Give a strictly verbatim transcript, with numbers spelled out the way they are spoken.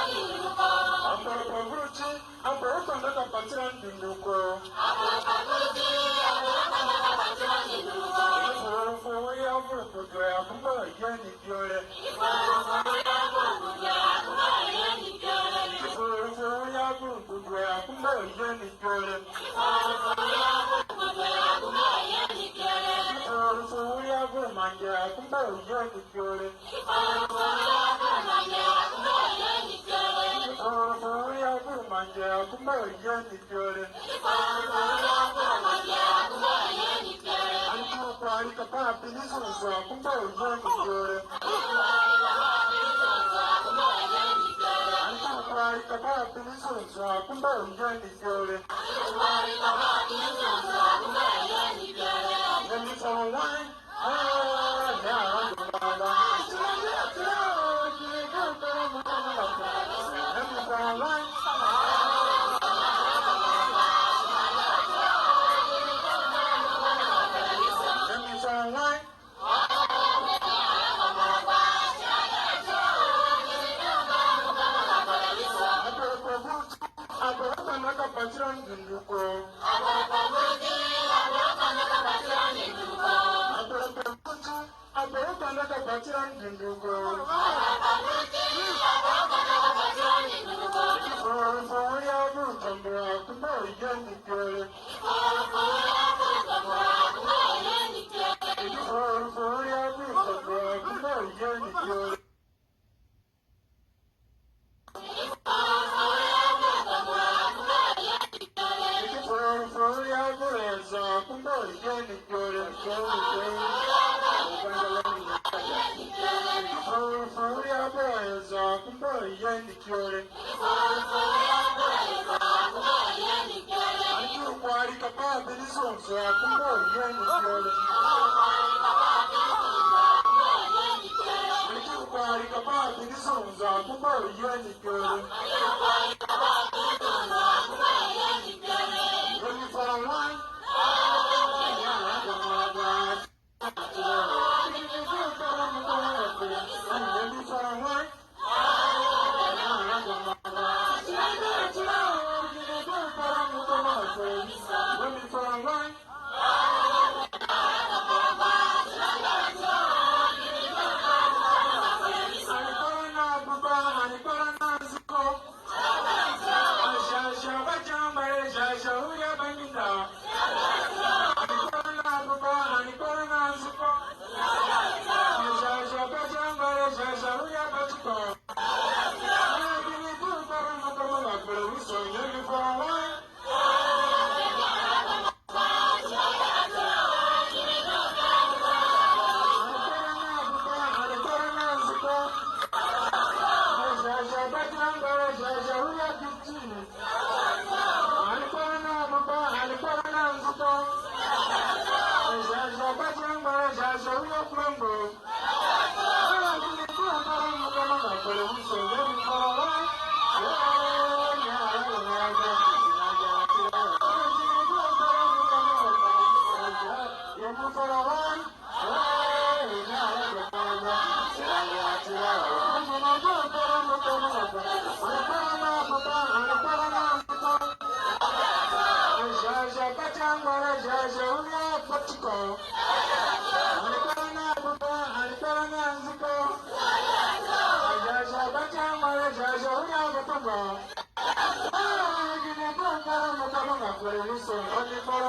Ambara pa vuru ti, ambara pa nda ka patira ndunduko. Fu, fu, ya vuru kudu ya kumba yeni kiore. Fu, fu, ya vuru kudu ya kumba yeni kiore. Fu, fu, ya vuru mange ya kumba yeni kiore. Ani turu kuari ka pa bini zunzu akumba yeni kiore. Ani turu kuari ka pa bini zunzu akumba yeni kiore. Let me tell you why. Aboro kina ka patira ndunduko. Aboro kina ka patira ndunduko. Fu, fu, ya vuru tambura kumba yeni kiore. Fu, fu, ya vuru tambura kumba yeni kiore. Fu, fu, ya vuru eza kumba yeni kiore. Fu, fu, ya vuru eza kumba yeni kiore. Ani turu kuari ka pa bini zunzu akumba yeni kiore. Ani turu kuari ka pa bini zunzu akumba yeni kiore. Yeni farawa. Ani kpara na buba, ani kpara na nziko. Ajaja bata mara jaja ura batumba. Ah, gini ko kpara mo kama na kore ni so, ani kpara